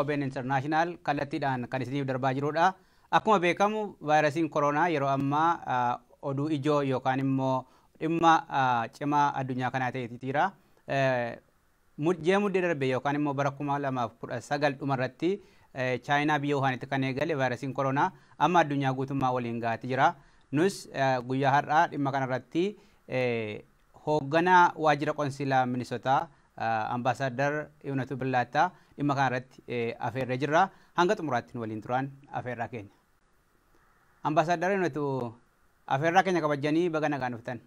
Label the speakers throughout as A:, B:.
A: OBN International kallattiidhaan kan isiniif darbaa jirudha. Akkuma beekamu vaayirasiin koronaa yeroo ammaa oduu ijoo yookaan immoo dhimma cimaa addunyaa kanaa ta'eeti jira. Ji'a Muddee darbe yookaan immoo bara 2019 dhumarratti Chaayinaa biyya Wuhaanitti kan eegale vaayirasiin koronaa amma addunyaa guutummaa waliin gahaati jira. Nus guyyaa har'aa dhimma kanarratti hoogganaa waajjira qonsilaa Minisotaa Ambaasaadar Iwunatuu Billaattaa dhimma kanarratti afeerree jirra. Hanga xumuraatti nu waliin turan afeerraa keenya. Ambaasaadar Iwunatuu, afeerraa keenya kabajanii baga nagaan dhuftan.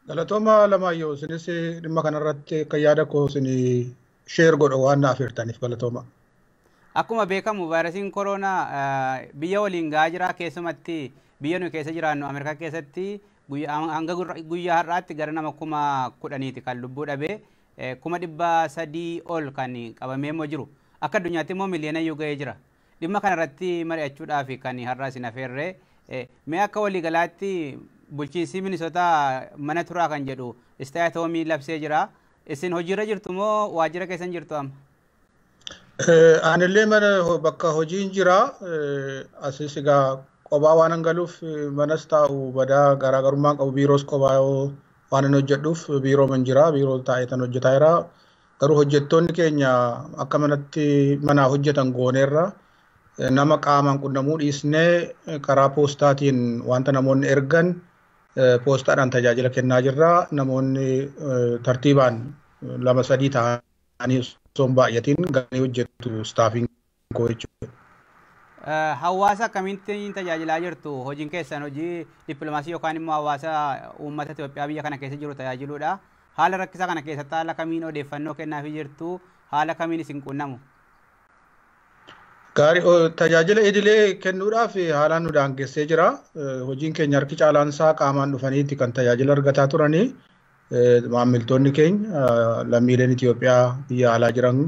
B: Galatooma Lamaayyoo, isinis dhimma kanarratti akka yaada koo isin share godhu waan na afeertaniif galatooma.
A: Akkuma beekamu vaayirasiin koronaa biyya waliin gahaa jira. Keessumatti biyya nuyi keessa jiraannu Ameerikaa keessatti hanga guyyaa har'aatti gara nama 10,000ti kan lubbuu dhabee, 300,000 ol kan qabamee immoo jiru. Akka addunyaatti immoo miliyoona iyyuu gahee jira. Dhimma kanarratti mari'achuudhaaf kan har'aa isin afeerree, mee akka waliigalaatti bulchiinsi Minisotaa mana turaa kan jedhu stay at home labsee jira. Isin hojiirra jirtu moo waajjira keessan jirtu amma?
B: Anillee mana bakka hojiin jira. Asis egaa qophaa waan galuuf manas taa'u badaa garaagarummaan qabu, biiroos qophaa waan hin hojjedhuuf biiroo man jira, biiroo taa'ee tan hojjetaa jira. Garuu hojjettoonni keenya akka manatti manaa hojjetan gooneerra. Nama qaamaan qunnamuu dhiisnee karaa poostaatiin wanta namoonni ergan poostaadhaan tajaajila kennaa jirra. Namoonni tartiibaan lama sadii ta'anii osoo hin baay'atiin galanii hojjetu staafiin koo jechuudha.
A: Hawaasa akkamitti tajaajilaa jirtu? Hojiin keessan hojii dippiloomaasii yookaan immoo hawaasa uummata Itoophiyaa biyya kana keessa jiru tajaajiluudha. Haala rakkisaa kana keessatti haala kamiin odeeffannoo kennaafii jirtu? Haala kamiin isin qunnamu?
B: Gaarii, tajaajila idilee kennuudhaaf haalaan nu daangessee jira. Hojiin keenya harki caalaan isaa qaamaan dhufaniiti kan tajaajila argataa turanii. Maamiltoonni keenya lammiileen Itoophiyaa biyya alaa jiran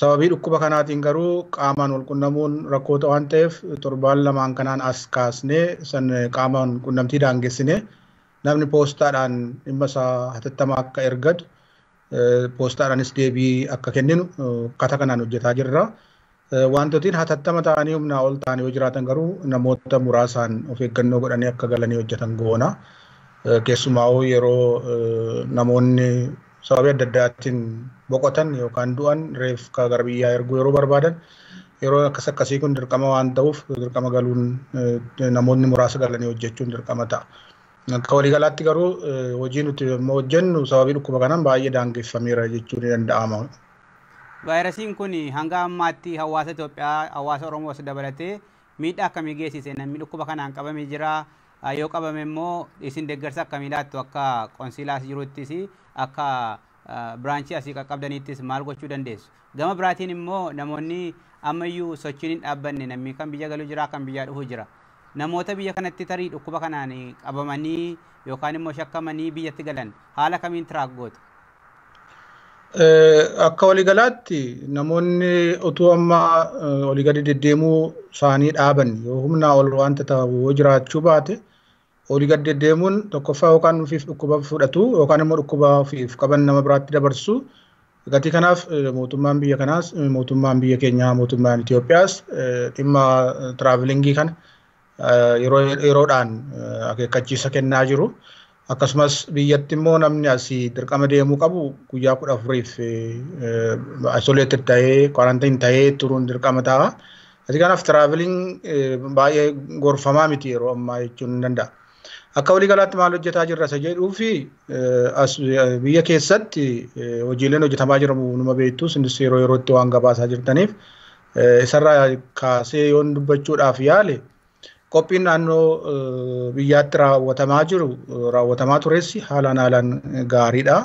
B: sababii dhukkuba kanaatiin garuu qaamaan wal qunnamuun rakkoota waan ta'eef torbaan lamaan kanaan as kaasnee san qaamaan qunnamtii daangessine, namni poostaadhaan dhimma isaa hatattamaa akka ergatu, poostaadhaanis deebii akka kenninu akkaataa kanaan hojjetaa jirra. Wantootni hatattama ta'anii humnaa ol ta'anii yoo jiraatan garuu namoota muraasaan of eeggannoo godhanii akka galanii hojjetan goona. Keessumaa yeroo namoonni sababii adda addaatiin boqotan yookaan du'an reeffa gara biyyaa erguu yeroo barbaadan, yeroo akkas akkasii kun dirqama waan ta'uuf dirqama galuun namoonni muraasa galanii hojjechuun dirqama ta'a. Akka waliigalaatti garuu hojii nuti hojjennu sababii dhukkuba kanaan baay'ee daangeffameera jechuun ni danda'ama.
A: Vaayirasiin kun hanga ammaatti hawaasa Itoophiyaa, hawaasa Oromoos dabalatee miidhaa akkamii geessise? Namni dhukkuba kanaan qabamee jira. Yoo qabame immoo isin deeggarsa akkamii laattu? Akka qonsilaas jiruttis, akka branchii asii qaqqabdanittis maal gochuu dandeessu? Gama biraatiin immoo namoonni ammayyuu sochiin hin dhaabbanne, namni kan biyya galu jira, kan biyyaa dhufu jira. Namoota biyya kanatti tarii dhukkuba kanaan qabamanii yookaan immoo shakkamanii biyyatti galan haala kamiin track gootu?
B: Akka waliigalaatti namoonni utuu amma olii gadi deddeemuu isaanii dhaaban, yoo humnaa ol wanta ta'u yoo jiraachuu baate, olii gadi deddeemuun tokkoffaa yookaan ofiif dhukkuba fudhatu yookaan immoo dhukkuba ofiif qaban nama biraatti dabarsu. Gatii kanaaf mootummaan biyya kanaas, mootummaan biyya keenyaa, mootummaan Itoophiyaas dhimma travelingii kana yeroo yeroodhaan akeekkachiisa kennaa jiru. Akkasumas biyyatti immoo namni asii dirqama deemuu qabu guyyaa 14f isolated ta'ee, quarantine ta'ee turuun dirqama ta'a. Gatii kanaaf traveling baay'ee gorfamaa miti yeroo ammaa jechuun ni danda'a. Akka waliigalaatti maal hojjetaa jirra isa jedhuu fi as biyya keessatti hojiileen hojjetamaa jiramu numa beektu, isinis yeroo yerootti waan gabaasaa jirtaniif isarraa kaasee yoon dubbachuudhaaf yaale, qophiin naannoo biyyaatti raawwatamaa jiru, raawwatamaa tures haalaan haalaan gaariidha.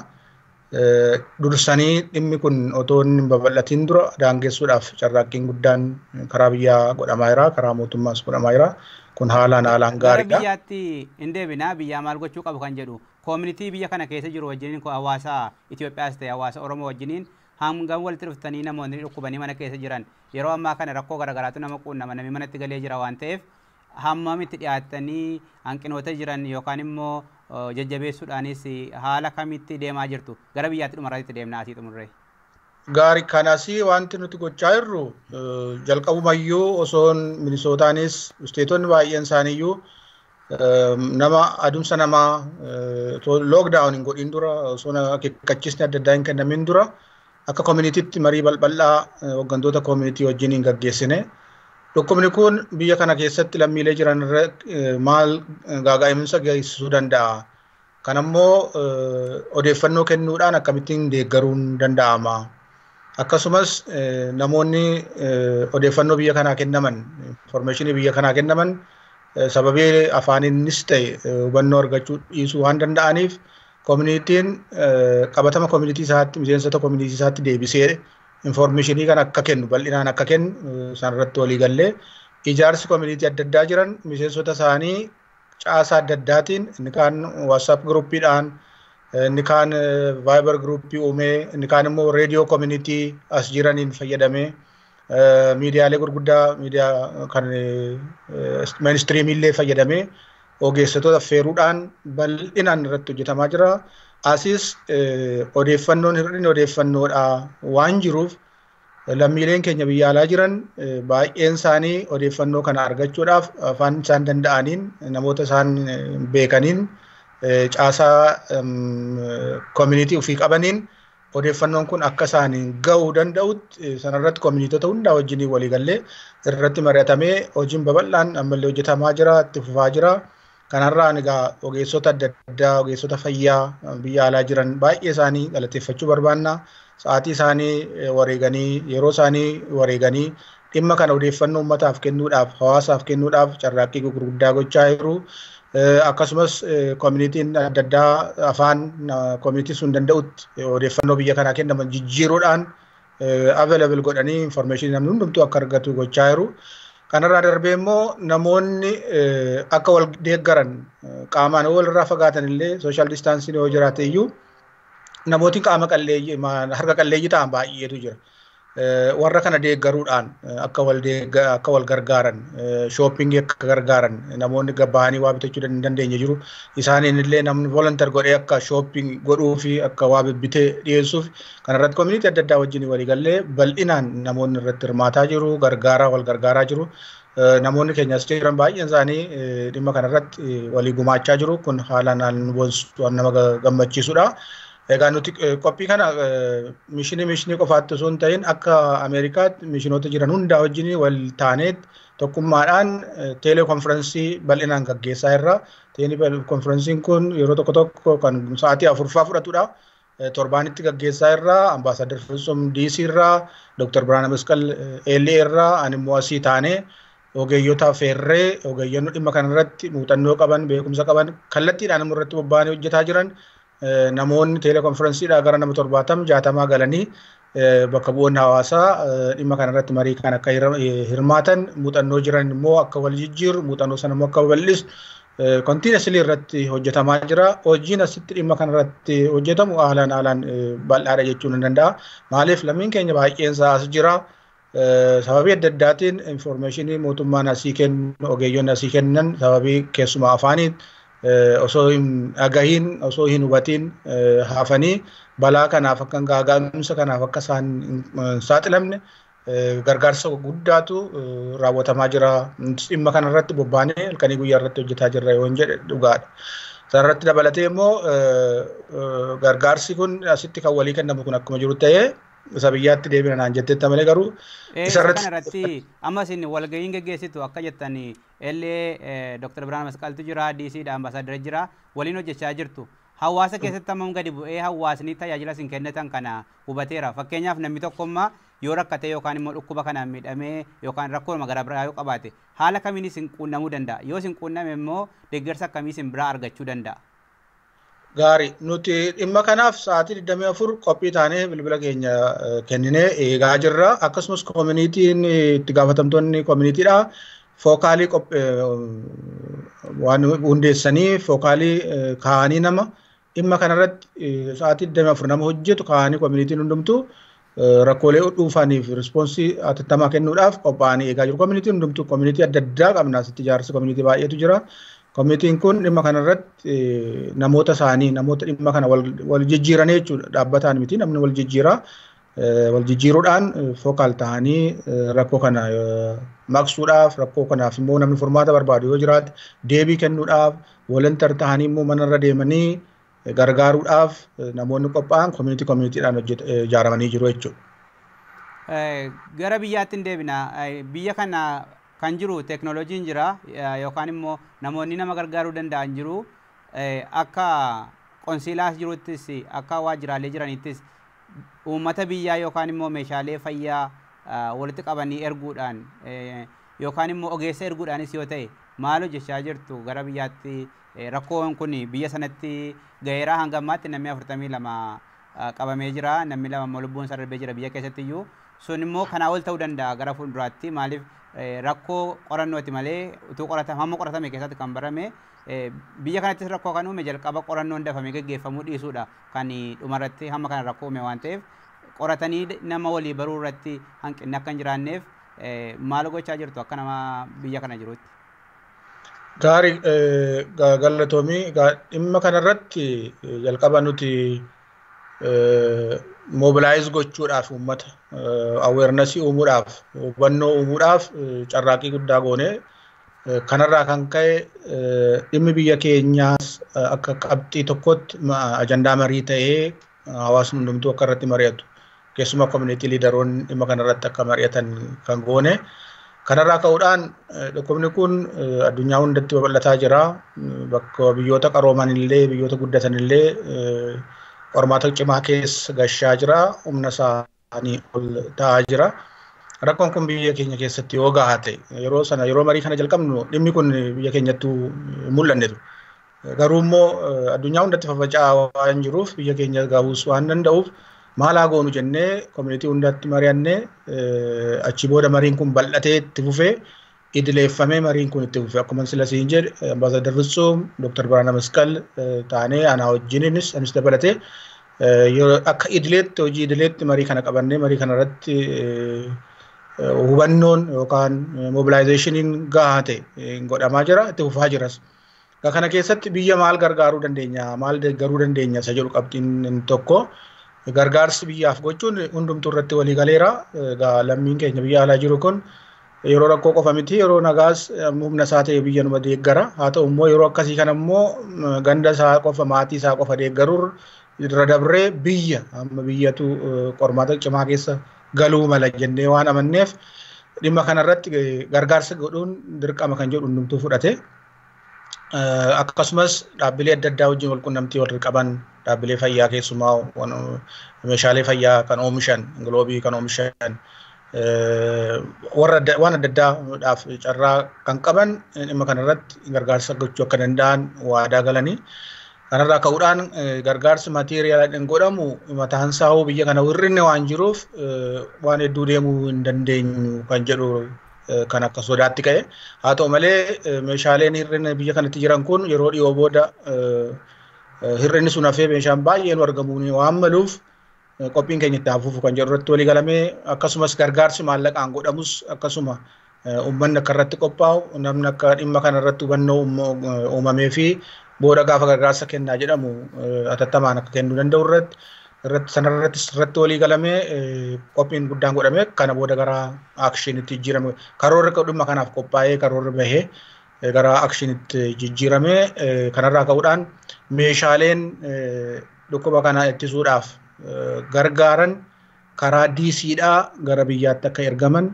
B: Dursanii dhimmi kun otoo hin babal'atiin dura daangessuudhaaf carraaqqiin guddaan karaa biyyaa godhamaa jira, karaa mootummaas godhamaa jira. Kun haalaan haalaan
A: Gara
B: gaariidha.
A: biyyaatti hin deebinaa, biyyaa maal gochuu qabu kan jedhu, community biyya kana keessa jiru wajjiniin, hawaasa Itoophiyaas ta'e hawaasa Oromoo wajjiniin hangam walitti dhuftanii, namoonni dhukkubanii mana keessa jiran yeroo ammaa kana rakkoo garaagaraatu nama quunnama, namni manatti galee jira waan ta'eef, hammam itti dhiyaattanii hanqinoota jiran yookaan immoo jajjabeessuudhaanis haala kamitti deemaa jirtu? Gara biyyaatti dhumarratti deemnaa asii xumurree.
B: Gaarii kanasii wanti nuti gochaa jirru jalqabumayyuu osoon Minisootaanis isteetonni baay'een isaaniiyyuu nama adumsa namaa lockdown hin godhin dura osoo akeekkachiisni adda addaa hin kennamin dura akka koominiitiitti marii balbal'aa hooggantoota koominiitii wajjin hin gaggeessine. Dhukkubni kun biyya kana keessatti lammiilee jiran irra maal gaaga'imsa geessisuu danda'a? Kanammoo odeeffannoo kennuudhaan akkamittiin deeggaruun danda'ama? Akkasumas namoonni odeeffannoo biyya kanaa kennaman, informeeshinii biyya kanaa kennaman sababii afaaniinis ta'e hubannoo argachuu dhiisuu waan danda'aniif koominiitiin qabatama koominiitii isaatti miseensota koominiitii isaatti deebisee informeeshinii kan akka kennu bal'inaan akka kennu sanarratti walii gallee ijaarsi koominiitii adda addaa jiran miseensota isaanii caasaa adda addaatiin inni kaan WhatsApp groupiidhaan inni kaan Viber groupii uumee inni kaan immoo reediyoo koominiitii as jiraniin fayyadamee miidiyaalee gurguddaa miidiyaa kan mainstream illee fayyadamee ogeessitoota affeeruudhaan bal'inaan irratti hojjetamaa jira. Asis odeeffannoon hir'inni odeeffannoodha waan jiruuf lammiileen keenya biyya alaa jiran baay'een isaanii odeeffannoo kana argachuudhaaf afaan isaan danda'aniin namoota isaan beekaniin caasaa koominiitii ofii qabaniin odeeffannoon kun akka isaaniin ga'uu danda'utti sanarratti koominiitota hundaa wajjin waliigallee irratti mari'atamee hojiin babal'aan ammallee hojjetamaa jira, itti fufaa jira. Kanarraan egaa ogeessota adda addaa, ogeessota fayyaa biyya alaa jiran baay'ee isaanii galateeffachuu barbaanna. Sa'aatii isaanii wareeganii, yeroo isaanii wareeganii dhimma kana odeeffannoo uummataaf kennuudhaaf, hawaasaaf kennuudhaaf carraaqqii gurguddaa gochaa jiru. Akkasumas koominiitiin adda addaa afaan koominiitii sun danda'utti odeeffannoo biyya kanaa kennaman jijjiiruudhaan available godhanii informeeshinii namni hundumtuu akka argatu gochaa jiru. Kanarraa darbee immoo namoonni akka wal deeggaran qaamaan walirraa fagaatan illee sooshaal distaansiin yoo jiraate iyyuu namooti qaama qalleeyyii harka qalleeyyii ta'an baay'eetu jira. Warra kana deeggaruudhaan akka wal gargaaran shooppingii akka gargaaran namoonni bahanii waa bitachuu hin dandeenye jiru. Isaaniin illee namni volontar godhee akka shoopping godhuu fi akka waa bibbitee dhiyeessuuf kanarratti koominiitii adda addaa wajjin waliigallee bal'inaan namoonni irratti hirmaataa jiru, gargaaraa wal gargaaraa jiru. Namoonni keenyas jiran baay'een isaanii dhimma kanarratti walii gumaachaa jiru. Kun haalaan nama gammachiisudha. Egaa nuti qophii kana mishinii qofaatti osoo hin ta'in akka Ameerikaatti mishinoota jiran hundaa wajjin wal taaneet tokkummaadhaan teelekonferensii bal'inaan gaggeessaa jirra. Teelekonferensiin kun yeroo tokko tokko kan sa'aatii 4 fudhatudha. Torbaanitti gaggeessaa jirra. Ambaasaadar Fitsum DC irraa, Dr. Birhaana Masqal LA irraa, ani immoo asii taanee ogeeyyota affeerree ogeeyyonni dhimma kanarratti muuxannoo qaban, beekumsa qaban kallattiidhaan immoo irratti bobba'anii hojjetaa jiran namoonni teelekonferensiidhaa gara nama 70 60 galanii bakka bu'oonni hawaasaa dhimma kanarratti marii kan akka hirmaatan muuxannoo jiran immoo akka wal jijjiiru muuxannoo sana immoo akka babal'isu kontiinesli irratti hojjetamaa jira. Hojiin asitti dhimma kanarratti hojjetamu haalaan bal'aadha jechuun hin danda'a. Maaliif lammiin keenya baay'een isaa as jira. Sababii adda addaatiin informeeshinii mootummaan asii kennu ogeeyyonni asii kennan sababii keessumaa afaaniin osoo hin dhagahiin osoo hin hubatiin hafanii balaa kanaaf akka gaaga'amsa kanaaf akka isaan hin saaxilamne gargaarsa guddaatu raawwatamaa jira. Dhimma kanarratti bobbaanee halkanii guyyaa irratti hojjetaa jirra yoo jedhe dhugaadha. Sanarratti dabalatee immoo gargaarsi kun asitti kan walii kennamu kun akkuma jiru ta'ee isa biyyaatti deebina naan jetteetta malee garuu
A: isarratti amma isin walga'iin geggeessitu akka jettanii LA Dr. Birhaana Masqaltu jira, DC dha ambaasaadara jira, waliin hojjechaa jirtu. Hawaasa keessatti hammam gadi bu'ee hawaasni tajaajila isin kennitan kana hubateera. Fakkeenyaaf namni tokkommaa yoo rakkate yookaan immoo dhukkuba kanaan miidhamee yookaan rakkoo gara biraa yoo qabaate haala kamiin isin quunnamuu danda'a? Yoo isin quunname immoo deeggarsa akkamii isin biraa argachuu danda'a?
B: Gaarii nuti dhimma kanaaf sa'aatii 24 qophii taanee bilbila keenya kenninee eegaa jirra. Akkasumas koominiitiin itti gaafatamtoonni koominiitiidha. Fookaalii waan hundeessanii fookaalii kaa'anii nama dhimma kanarratti sa'aatii 24 nama hojjetu kaa'anii koominiitiin hundumtuu rakkoolee dhuunfaaniif rispoonsii hatattamaa kennuudhaaf qophaa'anii eegaa jiru. Koominiitiin hundumtuu koominiitii adda addaa qabna. Asitti ijaarsa koominiitii baay'eetu jira. Koominiitiin kun dhimma kanarratti namoota isaanii namoota dhimma kana wal jijjiiranii jechuudha. Dhaabbataan miti namni wal jijjiiraa. wal jijjiiruudhaan focal ta'anii rakkoo kana maqsuudhaaf, rakkoo kanaaf immoo namni furmaata barbaadu yoo jiraate deebii kennuudhaaf, volunteer ta'anii immoo manarra deemanii gargaaruudhaaf namoonni qophaa'an community communitydhaan ijaaramanii jiru jechuudha.
A: Gara biyyaatti hin deebina. Biyya kana kan jiru teeknooloojiin jira yookaan immoo namoonni nama gargaaruu danda'an jiru. Akka qonsiilaas jiruttis, akka waajjiraalee jiranittis, uummata biyyaa yookaan immoo meeshaalee fayyaa walitti qabanii erguudhaan yookaan immoo ogeessa erguudhaanis yoo ta'e, maal hojjechaa jirtu gara biyyaatti? Rakkoon kun biyya sanatti ga'eeraa. Hanga ammaatti namni 42 qabamee jira, namni 2 immoo lubbuun isaa darbee jira biyya keessatti iyyuu. Sun immoo kanaa ol ta'uu danda'a gara fuulduraatti. Maaliif, rakkoo qorannooti malee utuu qoratame, hamma qoratame keessatti kan barame, biyya kanattis rakkoo kan uume jalqaba qorannoon dafamee geggeeffamuu dhiisuudha kan dhumarratti hamma kana rakkoo uume waan ta'eef, qoratanii nama walii baruu irratti hanqinni akka hin jiraanneef maal gochaa jirtu akka nama biyya kana jirutti?
B: Gaarii, galatoomii. Dhimma kanarratti jalqaba nuti mobilize gochuudhaaf, uummata awarenessii uumuudhaaf, hubannoo uumuudhaaf carraaqqii guddaa goone. Kanarraa kan ka'e dhimmi biyya keenyaas akka qabxii tokkotti ajandaa marii ta'ee hawaasni hundumtuu akka irratti mari'atu, keessumaa community leaderoonni dhimma kanarratti akka mari'atan kan goone. Kanarraa ka'uudhaan dhukkubni kun addunyaa hundatti babal'ataa jira. Bakka biyyoota qarooman illee, biyyoota guddatan illee qormaata cimaa keessa gashaa jira. Humna isaanii ol ta'aa jira. Rakkoon kun biyya keenya keessatti yoo gahaa ta'e, yeroo sana yeroo marii kana jalqabnu dhimmi kun biyya keenyattuu mul'anne ture. Garuu immoo addunyaa hundatti faffaca'aa waan jiruuf, biyya keenya gahuus waan danda'uuf, maal haa goonu jennee community hundatti mari'annee, achi booda mariin kun bal'atee itti fufee, idileeffamee mariin kun itti fufee, akkuma sila siin jedhe Ambaasaadar Fitsuum, Dooktar Birhaana Masqal taanee anaa wajjininis, anis dabalatee, akka idileetti, hojii idileetti marii kana qabannee, marii kana irratti hubannoon yookaan mobilizationiin gahaa ta'e godhamaa jira, itti fufaa jiras. Kana keessatti biyya maal gargaaruu dandeenya, maal deeggaruu dandeenya isa jedhu qabxiin tokko. Gargaarsi biyyaaf gochuun hundumtuu irratti walii galeera. Egaa lammiin keenya biyya alaa jiru kun yeroo rakkoo qofa miti, yeroo nagaas humna isaa ta'e biyya numa deeggara. Haa ta'u immoo yeroo akkasii kana immoo ganda isaa qofa, maatii isaa qofa deeggaruu irra dabree biyya amma biyyatu qormaata cimaa keessa galuu mala jennee waan amanneef, dhimma kanarratti gargaarsa godhuun dirqama kan jedhu hundumtuu fudhate. Akkasumas dhaabbilee adda addaa wajjin wal qunnamtii warri qaban, dhaabbilee fayyaa, keessumaa meeshaalee fayyaa kan oomishan, glovii kan oomishan, warra waan adda addaadhaaf carraa kan qaban, dhimma kanarratti gargaarsa gochuu akka danda'an waadaa galanii. Kanarraa ka'uudhaan gargaarsi materialiin godhamu mataan isaa biyya kana hir'inni waan jiruuf waan hedduu deemuu hin dandeenyu kan jedhu kan akka sodaatti ka'e. Haa ta'u malee meeshaaleen hir'inni biyya kanatti jiran kun yeroo dhiyoo booda hir'inni sun hafee meeshaan baay'een argamuu waan maluuf, qophiin keenya itti hafuufu kan jedhu irratti walii galamee, akkasumas gargaarsi maallaqaan godhamus akkasuma uummanni akka irratti qophaa'u, namni akka dhimma kana irratti hubannoo uumamee fi booda gaafa gargaarsa kennaa jedhamu atattamaan akka kennuu danda'u irratti sanarratti irratti walii galamee, qophiin guddaan godhamee, kana booda gara actionitti jijjiirame. Karoorri dhimma kanaaf qophaa'ee, karoorri bahee gara actionitti jijjiirame. Kanarraa ka'uudhaan meeshaaleen dhukkuba kana ittisuudhaaf gargaaran karaa DCdhaa gara biyyaatti akka ergaman,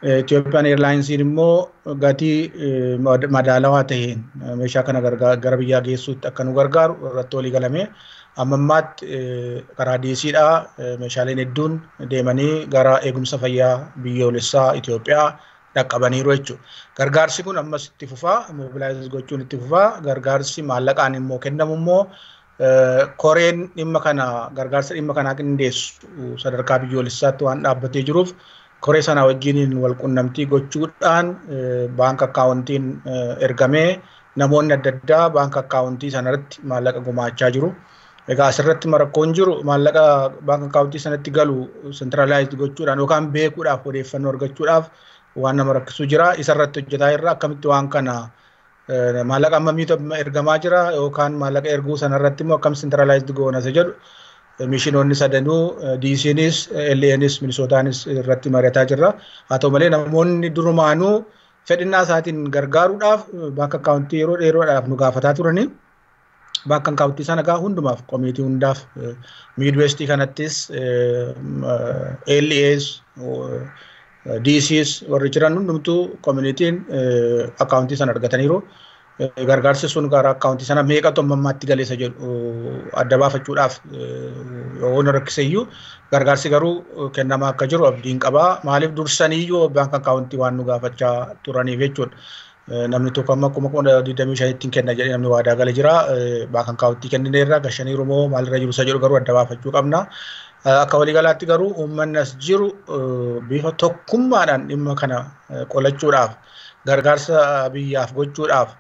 B: Itoophiyaan Airlinesiin immoo gatii madaalawaa ta'een meeshaa kana gara biyyaa geessuutti akka nu gargaaru irratti walii galame. Amma ammaatti karaa DCdhaa meeshaaleen hedduun deemanii gara eegumsa fayyaa biyyoolessaa Itoophiyaa dhaqqabaniiru jechuudha. Gargaarsi kun ammas itti fufaa, mobilize gochuun itti fufaa. Gargaarsi maallaqaan immoo kennamu immoo koreen dhimma kana, gargaarsa dhimma kanaa qindeessu sadarkaa biyyoolessaatti waan dhaabbatee jiruuf, koree sana wajjiniin wal qunnamtii gochuudhaan bank accountiin ergamee namoonni adda addaa bank accountii sanarratti maallaqa gumaachaa jiru. Egaa asirratti rakkoon jiru maallaqa bank accountii sanatti galu centralized gochuudhaan yookaan beekuudhaaf, odeeffannoo argachuudhaaf waan nama rakkisu jira. Isarratti hojjetaa jirra. Akkamitti waan kana, maallaqa ammamiitu ergamaa jira yookaan maallaqa erguu sanarratti immoo akkam centralized goona isa jedhu Mishinoonni sadanuu DCnis, LAnis, Minnesotaanis irratti mari'ataa jirra. Haa ta'u malee namoonni durumaanuu fedhinnaa isaatiin gargaaruudhaaf bank akkaawuntii yeroo dheeraadhaaf nu gaafataa turani. Bank akkaawuntii sana gaa hundumaaf komiitii hundaaf Midwestii kanattis LAs, DCs warri jiran hundumtuu koominitiin akkaawuntii sana argataniiru. Gargaarsi sun gara akkaawuntii sana meeqatu amma ammaatti galeessa jedhu adda baafachuudhaaf yoo nu rakkise iyyuu gargaarsi garuu kennamaa akka jiru abdiin qabaa. Maaliif dursaniiyyuu bank akkaawuntii waan nu gaafachaa turaniif jechuudha. Namni tokko amma 2025,000 kenna jedhee namni waadaa gale jira. Bank akkaawuntii kennineerra gashaniiru moo maalirra jiru isa jedhu garuu adda baafachuu qabna. Akka waliigalaatti garuu uummanni as jiru bifa tokkummaadhaan dhimma kana qolachuudhaaf gargaarsa biyyaaf gochuudhaaf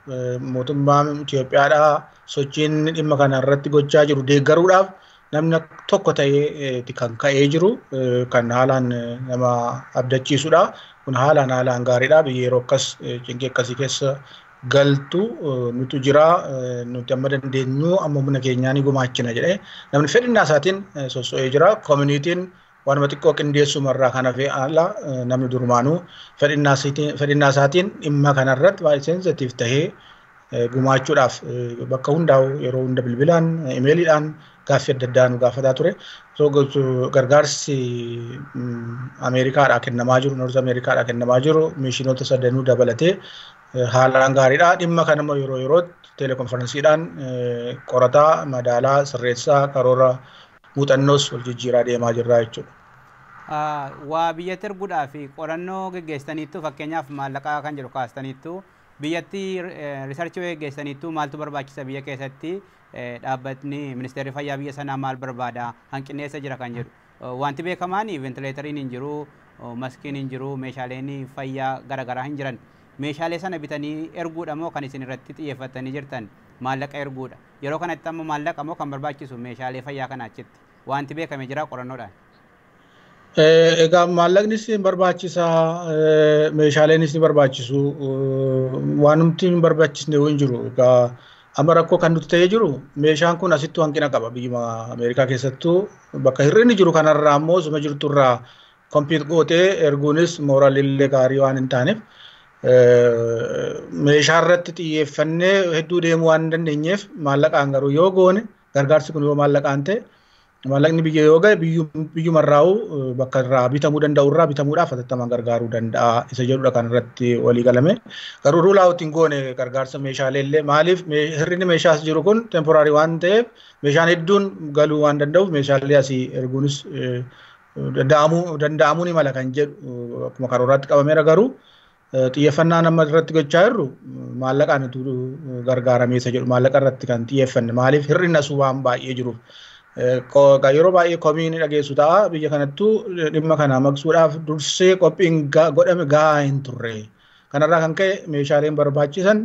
B: mootummaan Itoophiyaadhaa sochiin dhimma kana irratti gochaa jiru deeggaruudhaaf namni tokko ta'ee kan ka'ee jiru kan haalaan nama abdachiisudha. Kun haalaan gaariidha. Biyya yeroo akkas cinqii akkasii keessa galtu nutu jira, nuti amma dandeenyu amma humna keenyaa ni gumaachina jedhee namni fedhinnaa isaatiin sosso'ee jira. Koominitiin waanuma xiqqoo qindeessumarraa kan hafe ala namni durumaanuu fedhinnaa isaatiin dhimma kanarratti baay'ee sensitiif tahee gumaachuudhaaf bakka hundaa'u yeroo hunda bilbilaan imeeliidhaan gaaffii adda addaa nu gaafataa ture. Gargaarsi Ameerikaadhaa kennamaa jiru, Noorz Ameerikaadhaa kennamaa jiru mishinoota sadanuu dabalatee haalaan gaariidha. Dhimma kana immoo yeroo yerootti telekonferensiidhaan qorataa, madaalaa, sirreessaa, karoora muuxannoos wal jijjiiraa deemaa jirra jechuudha.
A: Waa biyyatti erguudhaaf qorannoo geggeessaniittu fakkeenyaaf maallaqaa kan jedhu kaastaniittu biyyatti riisarchii geggeessaniittu maaltu barbaachisa biyya keessatti dhaabbatni ministeerri fayyaa biyya sanaa maal barbaada hanqinni eessa jira kan jedhu. Wanti beekamaan ventileetariin hin jiru, maskiin hin jiru, meeshaaleen fayyaa garaagaraa hin jiran. Meeshaalee sana bitanii erguudha moo kan isin irratti xiyyeeffattanii jirtan maallaqa erguudha. Yeroo kanatti amma maallaqa moo kan barbaachisu meeshaalee fayyaa kana achitti wanti beekame jira qorannoodhaan.
B: Egaa maallaqnis ni barbaachisa, meeshaaleenis ni barbaachisu, waanumti hin barbaachisne hin jiru. Egaa amma rakkoo kan nuti ta'ee jiru meeshaan kun asitti hanqina qaba biyyuma Ameerikaa keessattuu bakka hir'inni jiru kanarraa immoo suma jirturraa kompiit gootee erguunis mooraalillee gaarii waan hin taaneef meeshaa irratti xiyyeeffannee hedduu deemuu waan hin dandeenyeef maallaqaan garuu yoo goone gargaarsi kun yoo maallaqaan ta'e maallaqni biyya yoo ga'e biyyumarraa'u bakka irraa bitamuu danda'u irraa bitamuudhaaf hatattamaan gargaaruu danda'a isa jedhudha kan irratti walii galame. Garuu rule out hin goone gargaarsa meeshaalee illee maaliif hir'inni meeshaas jiru kun temporary waan ta'eef meeshaan hedduun galuu waan danda'uuf meeshaalee asii erguunis danda'amuu ni mala kan jedhu akkuma karooraatti qabameera garuu xiyyeeffannaa amma irratti gochaa jirru maallaqaan utuu gargaaramee isa jedhu maallaqa irratti kan xiyyeeffanne maaliif hir'inna asuu waan baay'ee jiruuf. Yeroo baay'ee komii ni dhageessu ta'a biyya kanattuu dhimma kana maqsuudhaaf dursee qophiin godhame gahaa hin turre. Kanarraa kan ka'e meeshaaleen barbaachisan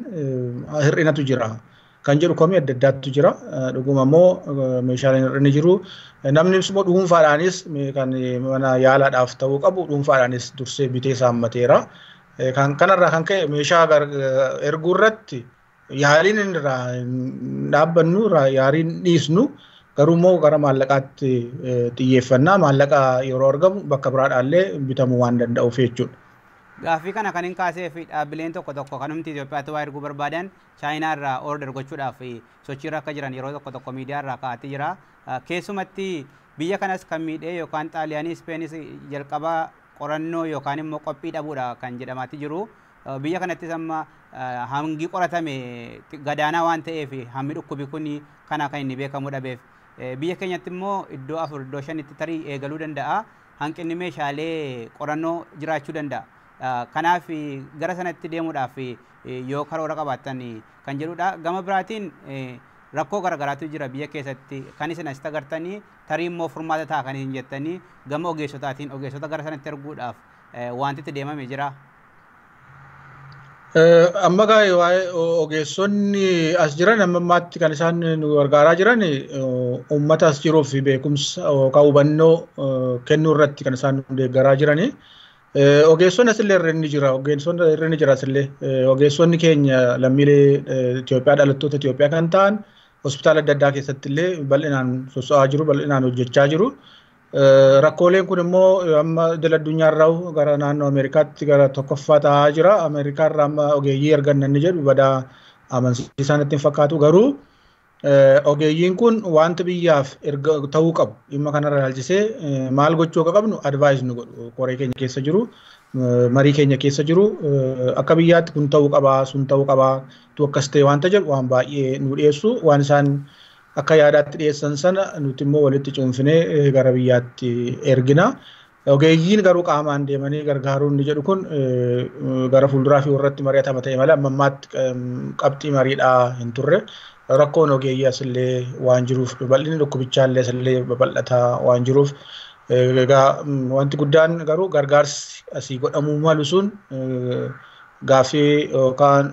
B: hir'inatu jira. Kan jedhu komii adda addaatu jira. Dhuguma immoo meeshaaleen hir'inni jiru. Namni immoo dhuunfaadhaanis kan mana yaalaadhaaf ta'uu qabu dhuunfaadhaanis dursee bitee saammateera. Kanarraa kan ka'e meeshaa erguu irratti yaaliin irraa dhaabbannu yaaliin dhiisnu garuu immoo gara maallaqaatti xiyyeeffannaa maallaqa yeroo argamu bakka biraadhaallee bitamuu waan danda'uuf jechuudha.
A: Gaaffii kana kan hin kaasee fi dhaabbileen tokko tokko kanumti Itoophiyaatti waa erguu barbaadan Chaayinaa irraa order gochuudhaaf sochiirra akka jiran yeroo tokko tokko miidiyaa irraa kaa'atee jira. Keessumatti biyya kanas kan miidhee yookaan Xaaliyaanii Ispeenis jalqaba qorannoo yookaan immoo qophii dhabuudha kan jedhamaatti jiru. Biyya kanattis amma hangi qoratame gadaanaa waan ta'eef hammi dhukkubi kun kana kan inni beekamu dhabeef. Biyya keenyatti immoo iddoo 4 iddoo 5tti tarii eegaluu danda'a. Hanqinni meeshaalee qorannoo jiraachuu danda'a. Kanaaf gara sanatti deemuudhaaf yoo karoora qabaattan kan jedhudha. Gama biraatiin rakkoo garaagaraatu jira biyya keessatti kan isin asitti agartanii tarii immoo furmaata ta'a kan isin jettanii gama ogeessotaatiin ogeessota gara sanatti erguudhaaf wanti itti deemame jira.
B: Amma gaa'e waa'ee ogeessonni as jiran amma ammaatti kan isaan nu gargaaraa jiran uummata as jiruuf beekumsa yookaan hubannoo kennuu irratti kan isaan nu deeggaraa jirani. Ogeessonni asillee irra jira. Ogeessonni irra jira asillee. Ogeessonni keenya lammiilee Itoophiyaa dhalattoota Itoophiyaa kan ta'an Hospitaala adda addaa keessatti illee bal'inaan soso'aa jiru, bal'inaan hojjechaa jiru. Rakkooleen kun immoo amma idil addunyaarraa gara naannoo Ameerikaatti gara tokkoffaa ta'aa jira. Ameerikaarraa amma ogeeyyii arganna inni jedhu badaa amansiisaan itti hin fakkaatu, garuu ogeeyyiin kun wanta biyyaaf erga ta'uu qabu dhimma kanarra ilaalchisee maal gochuu akka qabnu advaayis nu godhu. Koree keenya keessa jiru, marii keenya keessa jiru, akka biyyaatti kun ta'uu qabaa, sun ta'uu qabaa, tu akkas ta'e wanta jedhu waan baay'ee nu dhiyeessu. Waan isaan akka yaadaatti dhiyeessan sana nuti immoo walitti cuunfinee gara biyyaatti ergina. Ogeeyyiin garuu qaamaan deemanii gargaaruun ni jedhu kun gara fuulduraa fi warratti mari'atama ta'e malee amma ammaatti qabxii mariidhaa hin turre. Rakkoon ogeeyyii asillee waan jiruuf, bal'inni dhukkubichaallee asillee babal'ataa waan jiruuf, egaa wanti guddaan garuu gargaarsi asii godhamuu malu sun gaaffii yookaan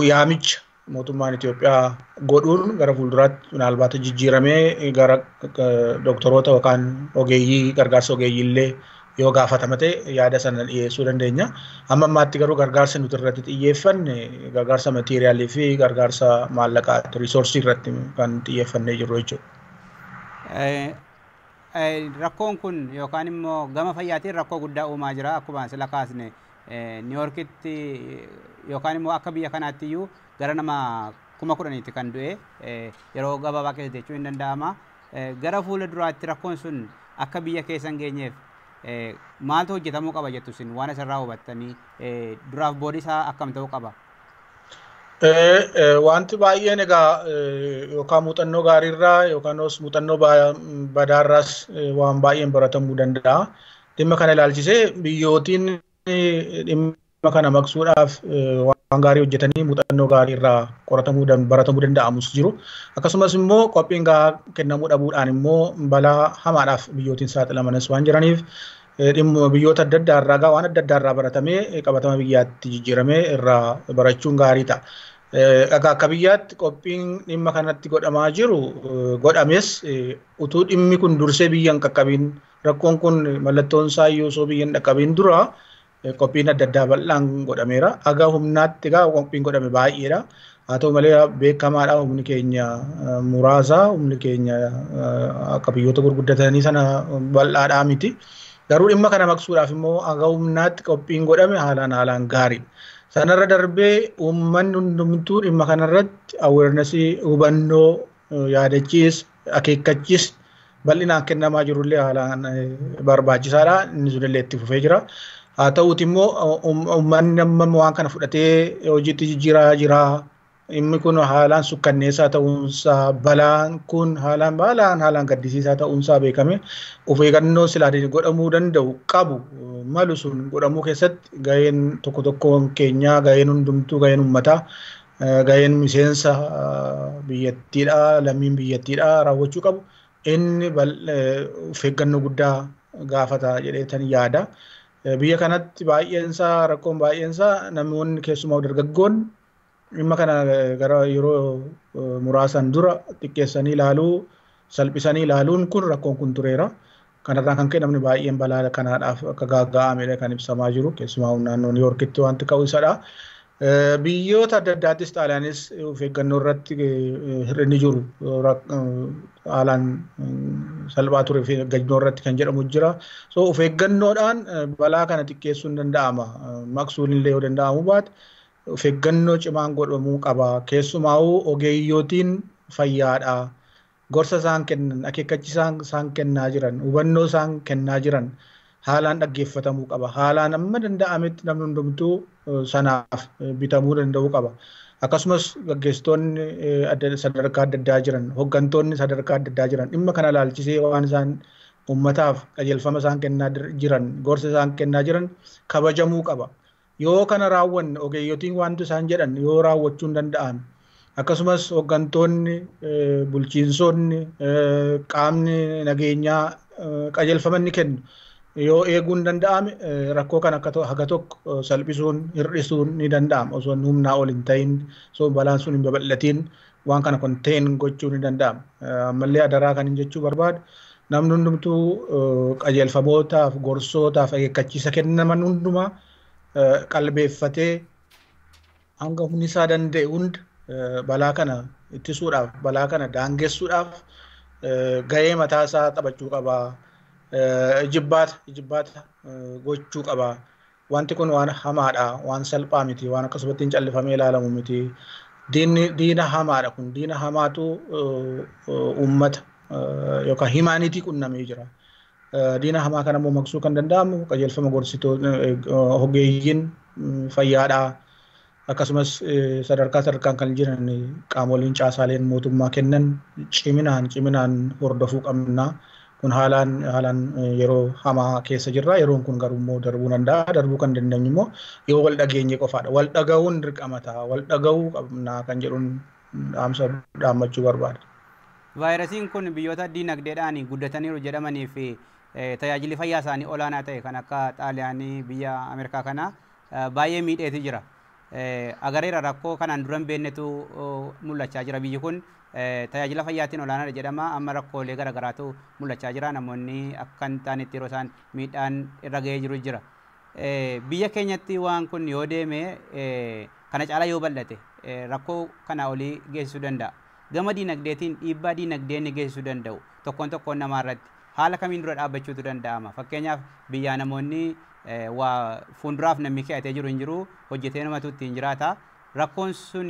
B: yaamicha mootummaan Itoophiyaa godhuun gara fuulduraatti minaalbaata jijjiiramee gara doktoroota yookaan ogeeyyii gargaarsa ogeeyyii illee yoo gaafatama ta'e yaada sana dhiyeessuu dandeenya. Amma ammaatti garuu gargaarsa nuti irratti xiyyeeffanne gargaarsa materiaalii fi gargaarsa maallaqaa riisoorsii irratti kan xiyyeeffannee jirru jechuudha.
A: Rakkoon kun yookaan immoo gama fayyaatiin rakkoo guddaa uumaa jira, akkuma sila kaasne Niiyorkitti yookaan immoo akka biyya kanaatti iyyuu gara nama 10,000tti kan du'e yeroo gabaabaa keessatti jechuun hin danda'ama. Gara fuula duraatti rakkoon sun akka biyya keessa hin geenyeef maaltu hojjetamuu qaba jettu isin, waan asirraa hubattanii duraaf boodi isaa akkam ta'uu qaba?
B: Wanti baay'een egaa yookaan muuxannoo gaariirraa yookaan muuxannoo badaarraas waan baay'een baratamuu danda'a. Dhimma kana ilaalchisee biyyootiin dhimma kana maqsuudhaaf waan gaarii hojjetanii muuxannoo gaarii irraa qoratamuu baratamuu danda'amus jiru. Akkasumas immoo qophiin gahaa kennamuu dhabuudhaan immoo balaa hamaadhaaf biyyootiin saaxilamanis waan jiraniif, dhimma biyyoota adda addaa irraa waan adda addaa irraa baratamee qabatama biyyaatti jijjiiramee irraa barachuun gaarii ta'a. Egaa akka biyyaatti qophiin dhimma kanatti godhamaa jiru godhames utuu dhimmi kun dursee biyya hin qaqqabiin, rakkoon kun mallattoon isaa iyyuu osoo biyya hin dhaqqabiin dura qophiin adda addaa bal'aan godhameera. Aga humnaatti egaa qophiin godhame baay'eedha. Haa ta'u malee beekamaadha, humni keenya muraasa, humni keenya akka biyyoota gurguddatanii sana bal'aadhaa miti. Garuu dhimma kana maqsuudhaaf immoo aga humnaatti qophiin godhame haalaan haalaan gaariidha. Sanarra darbee uummanni hundumtuu dhimma kanarratti awarenessii, hubannoo, yaadachiis, akeekkachiis bal'inaan kennamaa jirullee haalaan barbaachisaadha. Inni sunillee itti fufee jira. Haa ta'uuti immoo uummanni amma waan kana fudhatee hojiitti jijjiiraa jira. Dhimmi kun haalaan sukkanneessaa ta'uunsaa, balaan kun haalaan balaan haalaan gaddisiisaa ta'uunsaa beekame of eeggannoo silaa godhamuu danda'u qabu malu sun godhamuu keessatti gaheen tokko tokkoon keenyaa, gaheen hundumtuu, gaheen uummataa, gaheen miseensa biyyattiidhaa, lammiin biyyattiidhaa raawwachuu qabu inni of eeggannoo guddaa gaafata jedheetan yaada. Biyya kanatti baay'eensaa rakkoon baay'eensaa namoonni keessumaa dargaggoon dhimma kana gara yeroo muraasan dura xiqqeessanii ilaaluu, salphisanii ilaaluun kun rakkoon kun tureera. Kanarraa kan ka'e namni baay'een balaa kanaadhaaf akka gaaga'amedha kan ibsamaa jiru. Keessumaa naannoo Niiyorkitti wanti ka'u isadha. Biyyoota adda addaattis Xaaliyaanis of eeggannoo irratti hir'inni jiru haalaan salphaa ture of eeggannoo irratti kan jedhamu jira. So of eeggannoodhaan balaa kana xiqqeessuun danda'ama. Maqsuun illee yoo danda'amu baate of eeggannoo cimaan godhamuu qaba. Keessumaa'uu ogeeyyootiin fayyaadha. Gorsa isaan kennan, akeekkachiisa isaan kennaa jiran, hubannoo isaan kennaa jiran haalaan dhaggeeffatamuu qaba. Haalaan amma danda'ametti namni hundumtuu sanaaf bitamuu danda'uu qaba. Akkasumas gaggeessitoonni sadarkaa adda addaa jiran, hooggantoonni sadarkaa adda addaa jiran dhimma kana ilaalchisee waan isaan uummataaf qajeelfama isaan kennaa jiran, gorsa isaan kennaa jiran kabajamuu qaba. Yoo kana raawwanne, ogeeyyotiin wanti isaan jedhan yoo raawwachuu hin danda'an, akkasumas hooggantoonni, bulchiinsonni, qaamni nageenyaa qajeelfama inni kennu yoo eeguun danda'ame rakkoo kana akka haga tokko salphisuun hir'isuun ni danda'ama. Osoo humnaa ol hin ta'in, osoo balaan sun hin babal'atiin waan kana contain gochuun ni danda'ama. Ammallee adaraa kan hin jechuu barbaadu, namni hundumtuu qajeelfamootaaf, gorsootaaf, akeekkachiisa kennaman hundumaa qalbeeffatee hanga humni isaa danda'e hunda Balaa kana ittisuudhaaf, balaa kana daangessuudhaaf gahee mataa isaa taphachuu qaba. Ijibbaata gochuu qaba. Wanti kun waan hamaadha, waan salphaa miti, waan akkasumatti hin callifamee ilaalamu miti. Diina hamaadha kun, diina hamaatu uummata yookaan himaanitii qunnamee jira. Diina hamaa kana immoo maqsuu kan danda'amu qajeelfama gorsitoota ogeeyyiin fayyaadhaa akkasumas sadarkaa sadarkaan kan jiran qaamoleen caasaaleen mootummaa kennan ciminaan hordofuu qabna. Kun haalaan yeroo hamaa keessa jirra. Yeroon kun garuu immoo darbuu danda'a. Darbuu kan dandeenyu immoo yoo wal dhageenye qofaadha. Wal dhaga'uun dirqama ta'a. Wal dhaga'uu qabna kan jedhuun dhaamsa dhaammachuu barbaada.
A: Vaayirasiin kun biyyoota diinagdeedhaan guddataniiru jedhamanii fi tajaajilli fayyaa isaanii olaanaa ta'e kan akka Xaaliyaanii biyya Ameerikaa kana baay'ee miidheeti jira. Agareera rakkoo kanaan dura hin beeknetu mul'achaa jira. Biyyi kun tajaajila fayyaatiin olaanaadha jedhama. Amma rakkoolee garaagaraatu mul'achaa jira. Namoonni akka hin taanetti yeroo isaan miidhaan irra ga'ee jiru jira. Biyya keenyatti waan kun yoo deeme kana caalaa yoo bal'ate rakkoo kana olii geessisuu danda'a. Gama diinagdeetiin dhiibbaa diinagdee inni geessisuu danda'u tokkoon tokkoon namaa irratti haala kamiin dura dhaabbachuutu danda'ama. Fakkeenyaaf biyyaa namoonni waa fuulduraaf namni kee'atee jiru hin jiru, hojjetee namatu ittiin jiraata. Rakkoon sun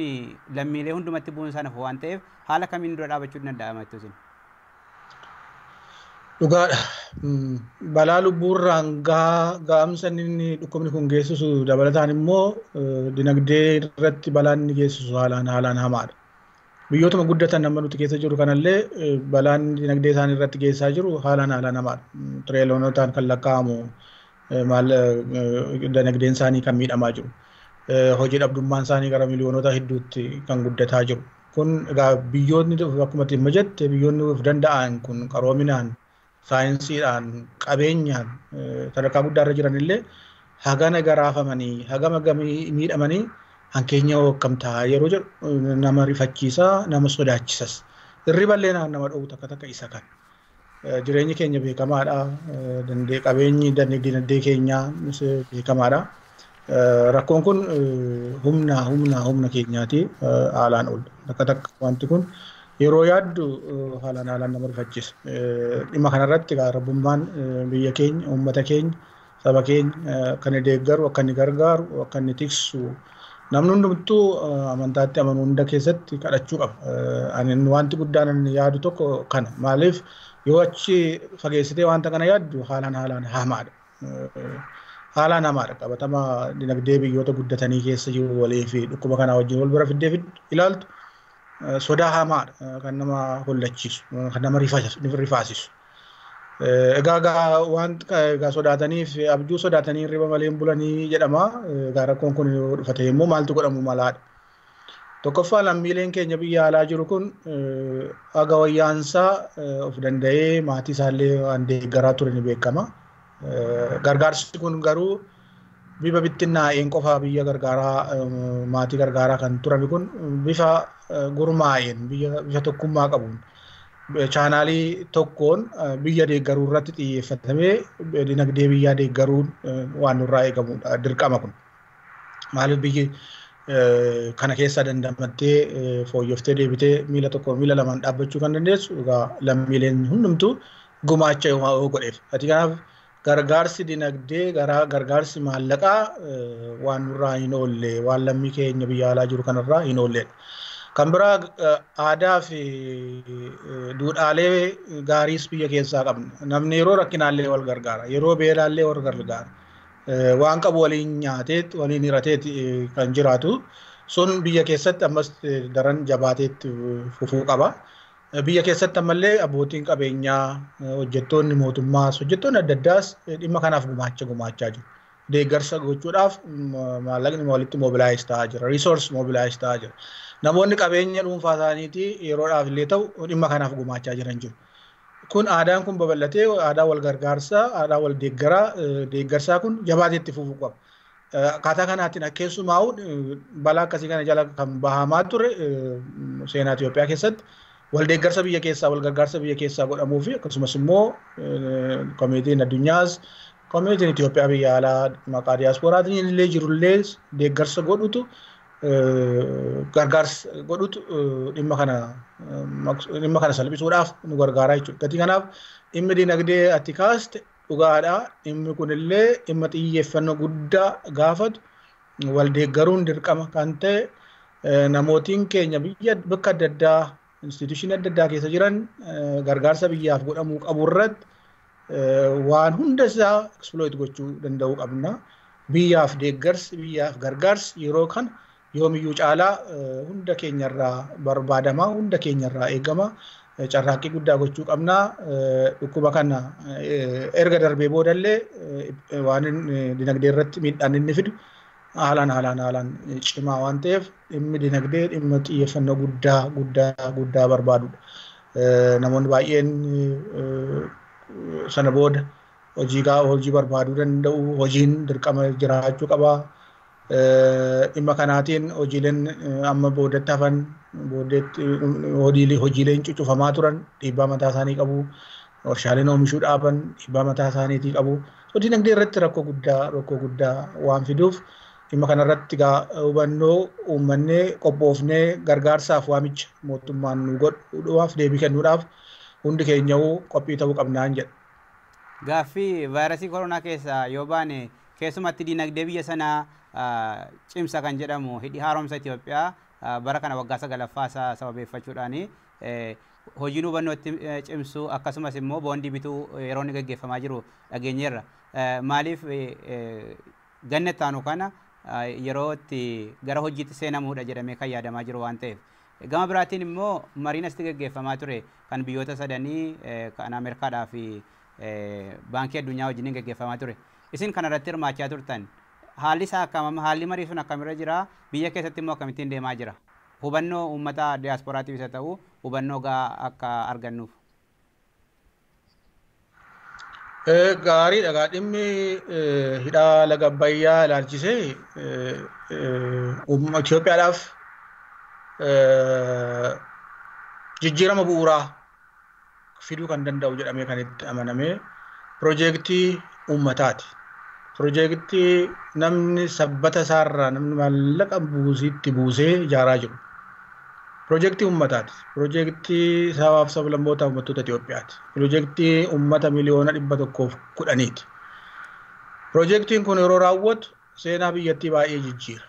A: lammiilee hundumatti bu'uun isaa nafu waan ta'eef haala kamiin dura dhaabbachuutu danda'ama jettuusin.
B: Dhugaadha. Balaa lubbuurraan ga'amsa inni dhukkubni kun geessisu dabalataan immoo dinagdee irratti balaan inni geessisu haalaan hamaadha. Biyyootuma guddatan amma nuti keessa jiru kanallee balaan dinagdee isaanii irratti geessisaa jiru haalaan hamaadha. Tireeloonotaan kan lakkaa'amu maal dinagdeen isaanii kan miidhamaa jiru. Hojii dhabdummaan isaanii gara miliyoonota hedduutti kan guddataa jiru. Kun egaa biyyoonni akkuma dhimma jette biyyoonni of danda'an kun qaroominaan, saayinsiidhaan, qabeenyaan sadarkaa guddaarra jiran illee hagana garaafamanii, hagama miidhamanii hankeenya akkam ta'a yeroo jedhu nama rifachiisaa, nama sodaachisas. Hirriballee nama dhoowwu takka takka isa kan. Jireenyi keenya beekamaadha. Qabeenyi dinagdee keenyaa beekamaadha. Rakkoon kun humna keenyaati haalaan ol. Takka takka wanti kun yeroo yaaddu haalaan nama rifachiisa. Dhimma kanarratti egaa rabbummaan biyya keenya, uummata keenya, saba keenya akka inni deeggaru, akka inni gargaaru, akka inni tiksu namni hundumtuu amantaatti amanu hunda keessatti kadhachuu qaba. Ani wanti guddaan ani yaadu tokko kana. Maaliif yoo achi fageessitee wanta kana yaaddu haalaan hamaadha. Haalaan hamaadha. Qabatama dinagdee biyyoota guddatanii keessa jiru walii fi dhukkuba kanaa wajjin wal bira fiddee ilaaltu sodaa hamaadha kan nama hollachiisu, kan nama rifaasisu. Egaa waan egaa sodaataniif abjuu sodaatanii hirriba malee hin bulanii jedhama. Egaa rakkoon kun yoo dhufate immoo maaltu godhamu malaadha. Tokkoffaa lammiileen keenya biyya alaa jiru kun haga wayyaansaa of danda'ee maatii isaallee waan deeggaraa ture ni beekama. Gargaarsi kun garuu bifa bittinnaa'een qofa biyya gargaaraa maatii gargaaraa kan turame kun bifa gurmaa'een bifa tokkummaa qabuun chaanaalii tokkoon biyya deeggaruu irratti xiyyeeffatamee dinagdee biyyaa deeggaruun waan nurraa eegamudha dirqama kun. Maaliif biyyi kana keessaa dandamattee fooyyooftee deebitee miila tokko miila lamaan dhaabbachuu kan dandeessu egaa lammiileen hundumtuu gumaacha yoo godheef. Ati kanaaf gargaarsi dinagdee gargaarsi maallaqaa waan nurraa hin oolle, waan lammii keenya biyya alaa jiru kanarraa hin oolledha. Kan biraa aadaa fi duudhaalee gaariis biyya keessaa qabna. Namni yeroo rakkinaallee wal gargaara, yeroo beelaallee wal gargaara. Waan qabu waliin nyaateet, waliin hirateet kan jiraatu sun biyya keessatti ammas daran jabaateetti fufuu qaba. Biyya keessatti ammallee abbootiin qabeenyaa, hojjettoonni mootummaas, hojjettoonni adda addaas dhimma kanaaf gumaacha gumaachaa jiru. Deeggarsa gochuudhaaf maallaqni walitti mobilaayiz ta'aa jira. Riisoors mobilaayiz ta'aa jira. Namoonni qabeenya dhuunfaa isaaniitii yeroodhaaf illee ta'u dhimma kanaaf gumaachaa jiran jiru. Kun aadaan kun babal'atee aadaa wal gargaarsaa, aadaa wal deeggaraa, deeggarsaa kun jabaateetti fufuu qaba. Akkaataa kanaatiin keessumaa balaa akkasii kana jala kan bahamaa ture seenaa Itoophiyaa keessatti wal deeggarsa biyya keessaa, wal gargaarsa biyya keessaa godhamuu fi akkasumas immoo koomitiin addunyaas koomitiin Itoophiyaa biyya alaa maqaa diyaasporaatiin illee jirullee deeggarsa godhutu Gargaarsa godhutu dhimma kana salphisuudhaaf nu gargaara jechuudha. Gatii kanaaf dhimmi dinagdee ati kaaste dhugaadha. Dhimmi kunillee dhimma xiyyeeffannoo guddaa gaafatu wal deeggaruun dirqama kan ta'e namootiin keenya biyya bakka adda addaa instituushinii adda addaa keessa jiran gargaarsa biyyaaf godhamuu qabu irratti waan hunda isaa exploit gochuu danda'uu qabna. Biyyaaf deeggarsi, biyyaaf gargaarsi yeroo kana yoomiyyuu caalaa hunda keenyarraa barbaadama, hunda keenyarraa eegama. Carraaqqii guddaa gochuu qabna. Dhukkuba kana erga darbee boodallee waan dinagdee irratti miidhaan inni fidu haalaan cimaa waan ta'eef dhimmi dinagdee dhimma xiyyeeffannoo guddaa guddaa guddaa barbaadudha. Namoonni baay'een sana booda hojii barbaaduu danda'u, hojiin dirqama jiraachuu qaba. Dhimma kanaatiin hojiileen amma boodatti hafan booddeetti hojiileen cucufamaa turan dhiibbaa mataa isaanii qabu. Warshaaleen oomishuu dhaaban dhiibbaa mataa isaaniitii qabu. Dinagdee irratti rakkoo guddaa waan fiduuf dhimma kanarratti hubannoo uummannee qophoofnee gargaarsaaf waamicha mootummaan nu godhuudhaaf deebii kennuudhaaf hundi keenya'uu qophii ta'uu qabnaan jedha.
A: Gaaffii vaayirasii koronaa keessaa yoo baane keessumatti dinagdee biyya sanaa cimsa kan jedhamu hidhi haaromsa Itoophiyaa bara kana waggaa 9ffaa isaa sababeeffachuudhaan hojiin hubannootti cimsuu akkasumas immoo boondii bituu yeroo inni gaggeeffamaa jiru dhageenyeerra. Maaliif ganna itti aanu kana yeroo itti gara hojiitti seenamuudha jedhamee kan yaadamaa jiru waan ta'eef. Gama biraatiin immoo mariin asitti gaggeeffamaa ture kan biyyoota sadanii kan Ameerikaadhaa fi baankii addunyaa wajjiniin gaggeeffamaa ture. Isin kanarratti hirmaachaa turtan haalli isaa akkam, haalli marii sun akkamirra jira, biyya keessatti immoo akkamittiin deemaa jira? Hubannoo uummata diyaasporaatiif isa ta'u hubannoo gahaa akka argannuuf.
B: Gaariidha. Gaa dhimmi hidhaa laga Abbayyaa ilaalchisee Itoophiyaadhaaf jijjiirama bu'uuraa fiduu kan danda'u jedhamee kan itti amaname piroojeektii uummataati. Piroojeektii namni sabbata isaarraa namni maallaqa buusiitti buusee ijaaraa jiru. Piroojeektii uummataati. Piroojeektii sabaaf sablammoota uummattoota Itoophiyaati. Piroojeektii uummata miliyoona 110ti. Piroojeektiin kun yeroo raawwatu seenaa biyyattii baay'ee jijjiira.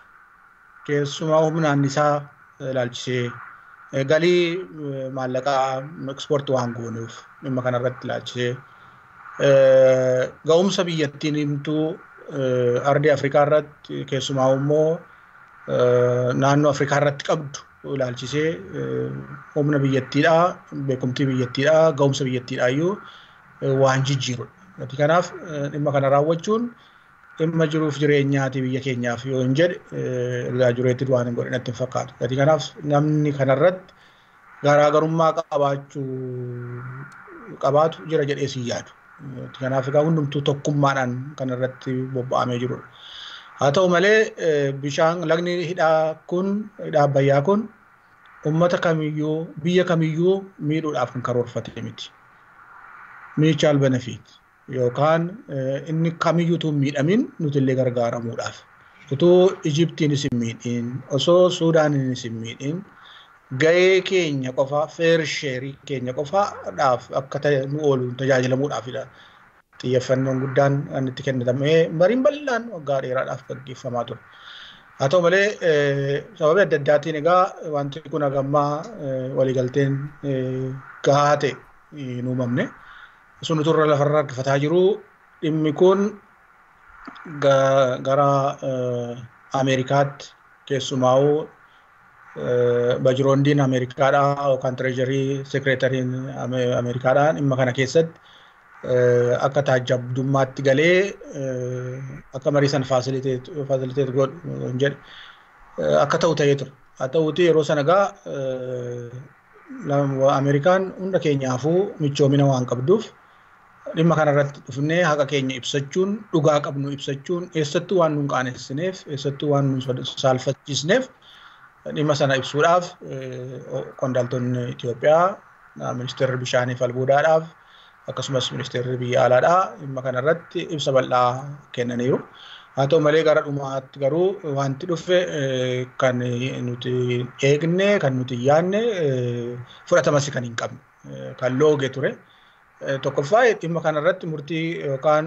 B: Keessumaa humna annisaa ilaalchisee galii maallaqaa ekspoortii waan goonuuf dhimma kanarratti ilaalchisee ga'umsa biyyattiin himtuu ardii Afrikaa irratti keessumaa immoo naannoo Afrikaa irratti qabdu ilaalchisee humna biyyattiidhaa, beekumtii biyyattiidhaa, ga'umsa biyyattiidhaa iyyuu waan jijjiirudha. Kanaaf dhimma kana raawwachuun dhimma jiruuf jireenyaati biyya keenyaaf yoo hin jedhe exaggerated waan hin godhin natti hin fakkaatu. Kanaaf namni kanarratti garaagarummaa qabaatu jira jedhee si yaadu. Kanaaf egaa hundumtuu tokkummaadhaan kanarratti bobba'amee jirudha. Haa ta'u malee bishaan lagni hidhaa kun hidhaa Abbayyaa kun uummata kamiyyuu biyya kamiyyuu miidhuudhaaf kan karoorfate miti. Mutual benefit yookaan inni kamiyyuu utuu hin miidhamin nuti illee gargaaramuudhaaf. Utuu Ijiptiinis hin miidhin, osoo Suudaaniinis hin miidhin gahee keenya qofa fair share keenya qofaadhaaf akka nu oolu tajaajilamuudhaafidha. Xiyyeeffannoon guddaan kan itti kennamee mariin bal'aan waggaa dheeraadhaaf gaggeeffamaa ture. Haa ta'u malee sababii adda addaatiin egaa wanti kun hagammaa waliigalteen gahaa ta'e hin uumamne. Sun utuu irra lafarra harkifataa jiru dhimmi kun gara Ameerikaatti keessumaa'uu bajiroondiin Ameerikaadhaa yookaan tireejarii sekireetariin Ameerikaadhaa dhimma kana keessatti akka taajjabdummaatti galee akka marii sana faasiliteet godhu hin jedhe akka ta'u ta'ee ture. Haa ta'uuti yeroo sana egaa Ameerikaan hunda keenyaafuu michoomina waan qabduuf dhimma kanarratti dhufnee haqa keenya ibsachuun dhugaa qabnu ibsachuun eessattuu waan nun qaanessineef eessattuu waan nun saalfachiisneef dhimma sana ibsuudhaaf qondaaltonni Itoophiyaa ministeerri bishaanii fi albuudaadhaaf akkasumas ministeerri biyya alaadhaa dhimma kanarratti ibsa bal'aa kennaniiru. Haa ta'u malee gara dhumaatti garuu wanti dhufe kan nuti eegne, kan nuti yaadne, fudhatamas kan hin qabne, kan looge ture. Tokkoffaa, dhimma kanarratti murtii yookaan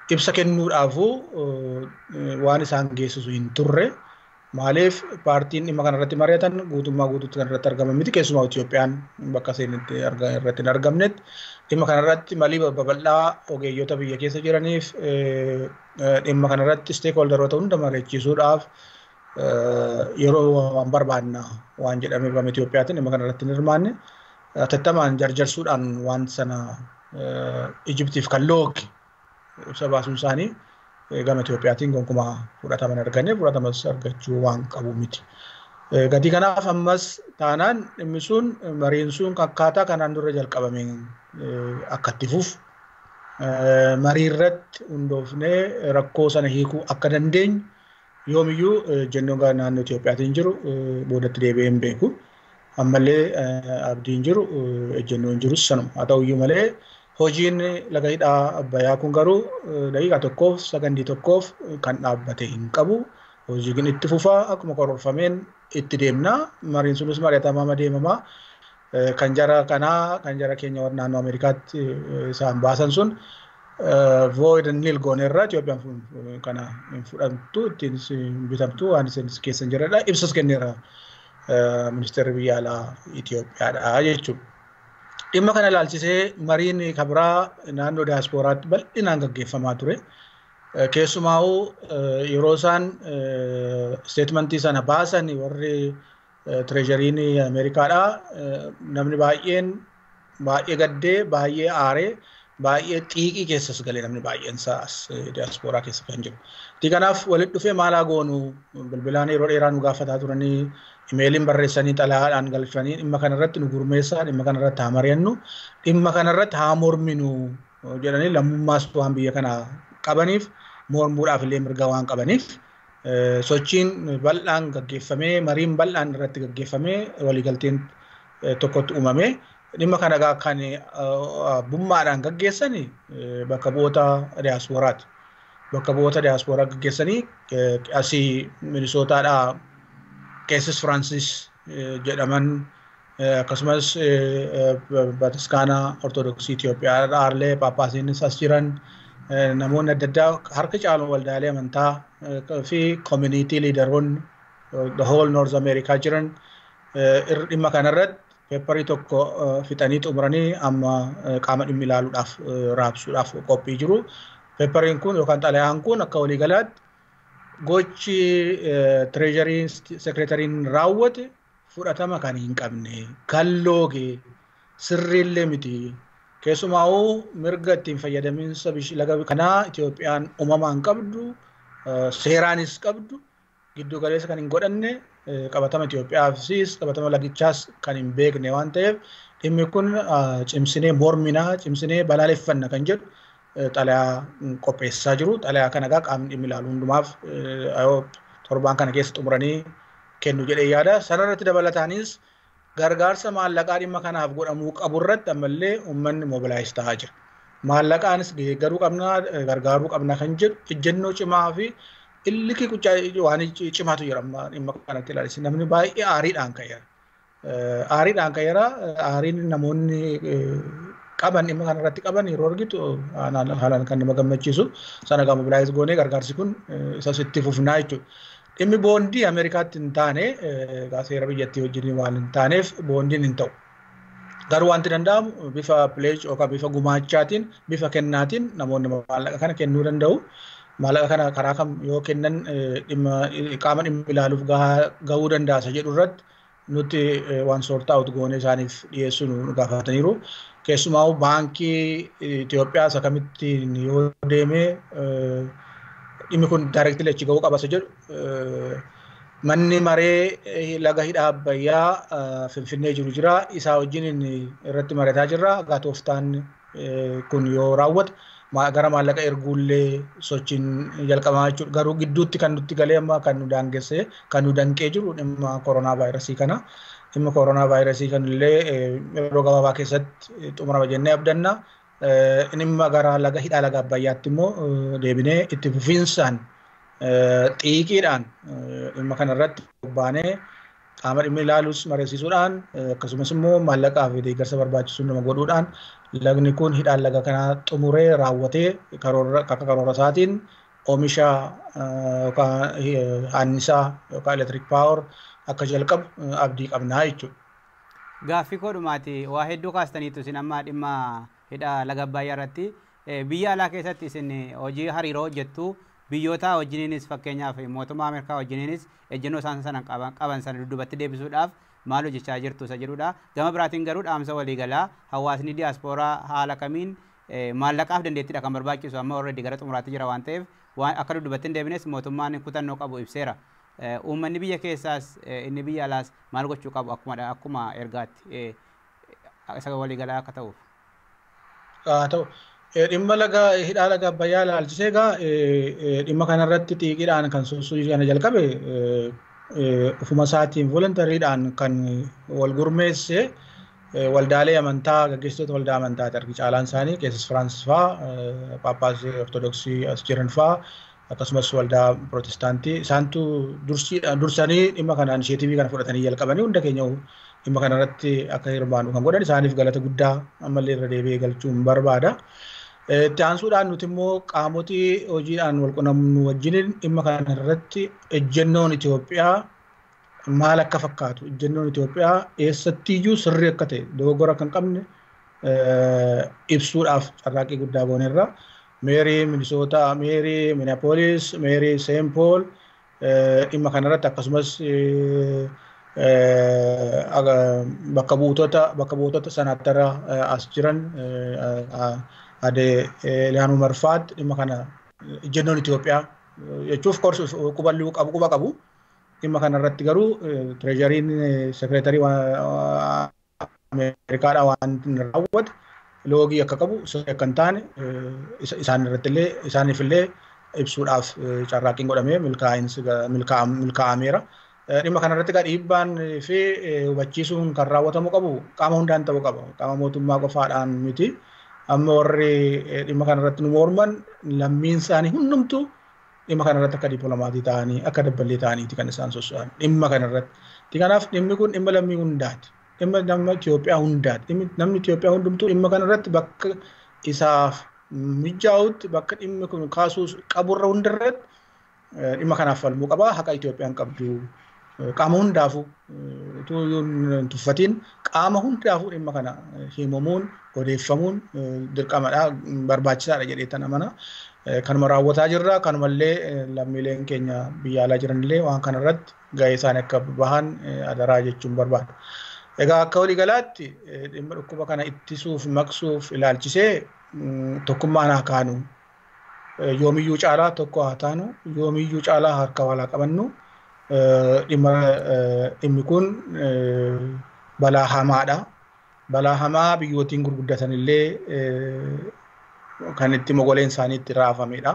B: ibsa kennuudhaafuu waan isaan geessisu hin turre. Maaliif, paartiin dhimma kanarratti mari'atan guutummaa guutuutti kan irratti argaman miti, keessumaa Itoophiyaan bakka isheen irratti hin argamnetti. Dhimma kanarratti malii babal'aa ogeeyyota biyya keessa jiraniif, dhimma kanarratti stakeholderoota hunda mari'achiisuudhaaf yeroo waan barbaanna waan jedhamee gama Itoophiyaatiin dhimma kanarratti hin hirmaanne. Hatattamaan jarjarsuudhaan waan sana Ijiptiif kan looge ibsa baasuun isaanii gama Itoophiyaatiin gonkumaa fudhatama hin arganne, fudhatamas argachuu waan qabu miti. Gatii kanaaf ammas taanaan dhimmi sun, mariin sun akkaataa kanaan dura jalqabame akka itti fufu, marii irratti hundoofnee rakkoo sana hiikuu akka dandeenyu yoomiyyuu jennoon naannoo Itoophiyaatiin jiru boodatti deebi'ee hin beeku. Ammallee abdiin jiru, ejjennoon jirus sanuma. Haa ta'uyyuu malee hojiin laga hidhaa Abbayyaa kun garuu daqiiqaa tokkoof, sakandii tokkoof kan dhaabbate hin qabu. Hojiin itti fufaa, akkuma karoorfameen itti deemna. Mariin sunis mari'atamaa deemamaa. Kan jara kanaa, kan jara keenya warra naannoo Ameerikaatti isaan baasan sun void and nil gooneerra. Itoophiyaan kana hin fudhattu, ittiin bitamtu waan isin keessa hin jirredha. Ibsas kenneera ministeerri biyya alaa Itoophiyaadha jechuudha. Dhimma kana ilaalchisee mariin kabraa naannoo diyaaspooraatti bal'inaan gaggeeffamaa ture. Keessumaa'uu yeroo isaan statementii sana baasan warri treasuryiin Ameerikaadhaa, namni baay'een baay'ee gaddee, baay'ee aaree, baay'ee xiiqii keessas galee, namni baay'een isaas diyaaspooraa keessa kan jiru. Kanaaf walitti dhufee maalaa goonu, bilbilaan yeroo dheeraa nu gaafataa turanii, imeeliin barreessanii, xalayaadhaan galchanii, dhimma kanarratti nu gurmeessaa, dhimma kanarratti haa mari'annu, dhimma kanarratti haa morminu jedhanii, lammummaas waan biyya kana qabaniif mormuudhaaf illee mirga waan qabaniif, sochiin bal'aan gaggeeffamee, mariin bal'aan irratti gaggeeffamee, waliigalteen tokkotti uumamee, dhimma kana kan abbummaadhaan gaggeessan bakka bu'oota diyaaspooraati. Bakka bu'oota diyaaspooraa gaggeessanii, asii Minisootaadhaa Qeessis Firaansis jedhaman, akkasumas bataskaana Ortodoksii Itoophiyaadhaa illee Paappaasiinis as jiran, namoonni adda addaa harka caalu waldaalee amantaa fi community leaderoonni the whole North America jiran dhimma kanarratti paperii tokko fixanii xumuranii amma qaama dhimmi ilaaluudhaaf raabsuudhaaf qophii jiru. Paperiin kun yookaan xalayaan kun akka waliigalaatti gochi treasury secretaryiin raawwate fudhatama kan hin qabne, kan looge, sirriillee miti. Keessumaa'uu mirga ittiin fayyadaminsa laga kanaa Itoophiyaan uumamaan qabdu, seeraanis qabdu, giddu galeessa kan hin godhanne, qabatama Itoophiyaafis qabatama lagichaas kan hin beekne waan ta'eef, dhimmi kun cimsinee morminaa, cimsinee balaaleffanna kan jedhu xalayaa qopheessaa jiru. Xalayaa kana egaa qaamni dhimmi ilaalu hundumaaf torbaan kana keessa xumuranii kennu jedhee yaada. Sanarratti dabalataanis gargaarsa maallaqaa dhimma kanaaf godhamuu qabu irratti ammallee uummanni mobilize ta'aa jira. Maallaqaanis deeggaruu qabna, gargaaruu qabna kan jedhu ejjennoo cimaa fi illikii quccaa waan cimaatu jira amma dhimma kanatti ilaalisi. Namni baay'ee aariidhaan ka'eera. Aariidhaan ka'eera. Aariin namoonni qaban, dhimma kanarratti qaban yeroo argitu haalaan kan nama gammachiisu. Sana egaa mobilize goonee gargaarsi kun isas itti fufnaa jechuudha. Dhimmi bondii Ameerikaatti hin taane, egaa seera biyyattii wajjin waan hin taaneef bondiin hin ta'u. Garuu wanti danda'amu bifa pledge yookaan bifa gumaachaatiin, bifa kennaatiin namoonni maallaqa kana kennuu danda'u. Maallaqa kana karaa kam yoo kennan dhimma qaama dhimmi ilaaluuf gahuu danda'a isa jedhu irratti nuti waan sort out goonee isaaniif dhiyeessuu nu gaafataniiru. Keessumaa baankii Itoophiyaa isa kamittiin yoo deeme dhimmi kun directly achi gahuu qaba isa jedhu, manni maree laga hidha Abbayyaa Finfinnee jiru jira. Isaa wajjin irratti mari'ataa jirra. Egaa tooftaan kun yoo raawwate gara maallaqa erguullee sochiin jalqabamaa jechuudha. Garuu gidduutti kan nutti galee amma kan nu daangessee, kan nu danqee jiru dhimma koronaa vaayirasii kana. Dhimma koronaa vaayirasii kanillee yeroo gabaabaa keessatti xumurama jennee abdanna. Inni gara laga hidhaa laga Abbayyaatti immoo deebinee itti fufiinsaan xiiqiidhaan dhimma kanarratti bobbaanee qaama dhimmi ilaalus mariisisuudhaan akkasumas immoo maallaqaa fi deeggarsa barbaachisu nama godhuudhaan lagni kun hidhaan laga kanaa xumuree raawwatee akka karoora isaatiin oomisha yookaan annisaa yookaan electric power akka jalqabu abdii qabnaa jechuudha.
A: Gaaffii koodhumaati waa hedduu kaastaniitu isin amma dhimma hidha laga Abbayyaa irratti biyya alaa keessatti isin hojii hariiroo hojjettu biyyoota wajjiniinis fakkeenyaaf mootummaa Ameerikaa wajjiniinis ejjennoo isaan sana qaban sana dudduubatti deebisuudhaaf maal hojjechaa jirtu isa jedhudha. Gama biraatiin garuu dhaamsa waliigalaa hawaasni diyaaspooraa haala kamiin maallaqaaf dandeettiidha kan barbaachisu amma already gara xumuraatti jira waan ta'eef waan akka dudduubatti hin deebines mootummaan kutannoo qabu ibseera. Uummanni biyya keessaas inni biyya alaas maal gochuu qabu akkuma ergaatti isa waliigalaa akka ta'uuf.
B: Haa ta'u. Dhimma laga hidhaa laga Abbayyaa ilaalchisee egaa dhimma kanarratti xiiqiidhaan kan sochii kana jalqabe ofuma isaatiin voluntariidhaan kan wal gurmeesse waldaalee amantaa gaggeessitoota waldaa amantaati argi caalaan isaanii Qeesis Firaansis fa'aa Paappaasii Ortodoksii as jiran fa'aa akkasumas waldaa Pirootestaantii isaantu dursanii dhimma kana inisheetivii kana fudhatanii jalqabanii hunda keenya dhimma kanarratti akka hirmaannu kan godhan isaaniif galata guddaa ammallee irra deebi'ee galchuun barbaada. Itti aansuudhaan nuti immoo qaamotii hojiidhaan wal qunnamnu wajjin dhimma kana irratti ejjennoon Itoophiyaa maal akka fakkaatu ejjennoon Itoophiyaa eessattiyyuu sirrii akka ta'e dogoggora kan qabne ibsuudhaaf carraaqqii guddaa gooneerra. Meerii Minisoota, Meerii Minneapolis, Meerii Seent Pool dhimma kanarratti akkasumas bakka buutota sanaattara as jiran Ade Eliyaanuu Marfaat dhimma kana ejjennoon Itoophiyaa jechuuf quballuu qabu quba qabu. Dhimma kanarratti garuu tireejariin sekireetarii Ameerikaadhaa waan raawwate loogii akka qabu sirrii akka hin taane isaan irratti isaaniif illee ibsuudhaaf carraaqqiin godhamee milkaa'ameera. Dhimma kanarratti egaa dhiibbaan fi hubachiisuun kan raawwatamu qabu qaama hundaan ta'uu qaba. Qaama mootummaa qofaadhaan miti. Amma warri dhimma kanarratti nu morman lammiin isaanii hundumtuu dhimma kanarratti akka dippiloomatii ta'anii akka dabballee ta'aniiti kan isaan sosso'an dhimma kanarratti. Kanaaf dhimmi kun dhimma lammii hundaati. Dhimma nama Itoophiyaa hundaati. Namni Itoophiyaa hundumtuu dhimma kanarratti bakka isaaf mijaa'utti bakka dhimmi kun kaasuu qaburra hundarratti dhimma kanaaf falmuu qaba. Haqa Itoophiyaan qabdu qaama hundaafuu utuu hin tuffatiin qaama hundaafuu dhimma kana himamuun odeeffamuun dirqamadha barbaachisaadha jedhee amana. Kanuma raawwataa jirra. Kanumallee lammiileen keenya biyya alaa jiranillee waan kanarratti gahee isaanii akka bahan adaraa jechuun barbaada. Egaa akka waliigalaatti dhimma dhukkuba kana ittisuuf maqsuuf ilaalchisee tokkummaan haa kaanu. Yoomiyyuu caalaa tokko haa taanu. Yoomiyyuu caalaa harka walaa qabannu. Dhimmi kun balaa hamaadha. Balaa hamaa biyyootiin gurguddatan illee kan itti mogoleen isaanii itti raafamedha.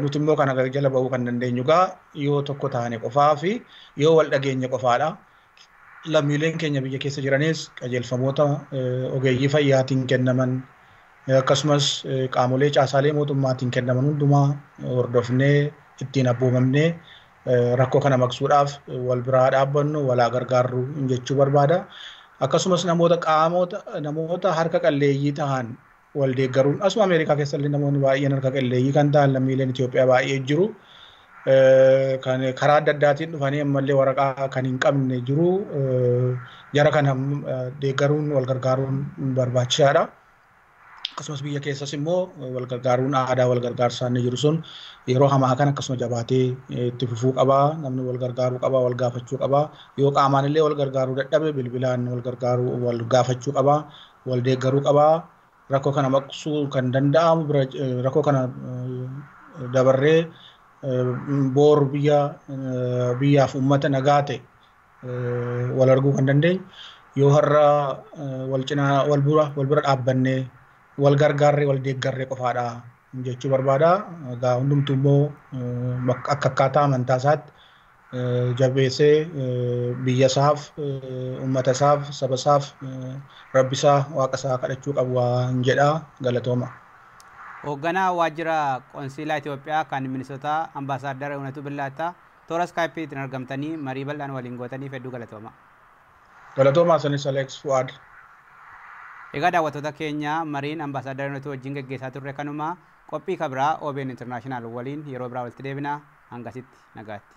B: Nuti immoo kana jala ba'uu kan dandeenyu egaa yoo tokko taane qofaa fi yoo wal dhageenye qofaadha. Lammiileen keenya biyya keessa jiranis qajeelfamoota ogeeyyii fayyaatiin kennaman akkasumas qaamolee caasaalee mootummaatiin kennaman hundumaa hordofnee ittiin abboomamnee rakkoo kana maqsuudhaaf wal biraa dhaabbannu walaa gargaarru jechuu barbaada. Akkasumas namoota qaamota namoota harka qalleeyyii ta'an wal deeggaruun asuma Ameerikaa keessallee namoonni baay'een harka qalleeyyii kan ta'an lammiileen Itoophiyaa baay'ee jiru. Kan karaa adda addaatiin dhufanii ammallee waraqaa kan hin qabne jiru. Jara kana deeggaruun wal gargaaruun barbaachisaadha. Akkasumas biyya keessas immoo wal gargaaruun aadaa wal gargaarsaa inni jiru sun yeroo hamaa kana akkasuma jabaatee itti fufuu qabaa. Namni wal gargaaruu qabaa, wal gaafachuu qabaa. Yoo qaamaan illee wal gargaaruu dadhabe bilbilaan wal gargaaruu wal gaafachuu qabaa, wal deeggaruu qabaa. Rakkoo kana maqsuu kan danda'amu rakkoo kana dabarree boor biyyaaf uummata nagaa ta'e wal arguu kan dandeenyu yoo har'a wal cinaa wal bira dhaabbannee wal gargaarree wal deeggarree qofaadha jechuu barbaada. Egaa hundumtuu immoo akka akkaataa amantaa isaatti Jabeessee biyya isaaf, uummata isaaf, saba isaaf, rabbi isaa, waaqa isaa kadhachuu qabu waan jedhaa. Galatooma.
A: Hoogganaa waajjira qoonsiilaa Itoophiyaa kan Minisootaa, Ambaasaaddar Iwunatuu Billaataa, toora Skypeetiin argamtanii marii bal'aan waliin gootaniif hedduu galatooma.
B: Galatoomaa sanis, Alex Fu'aad.
A: Egaa daawwattoota keenya, mariin Ambaasaaddar Iwunatuu wajjin geggeessaa turre kanuma. Qophii kabiraa OBN International waliin yeroo biraa walitti deebina. Hangasitti nagaatti.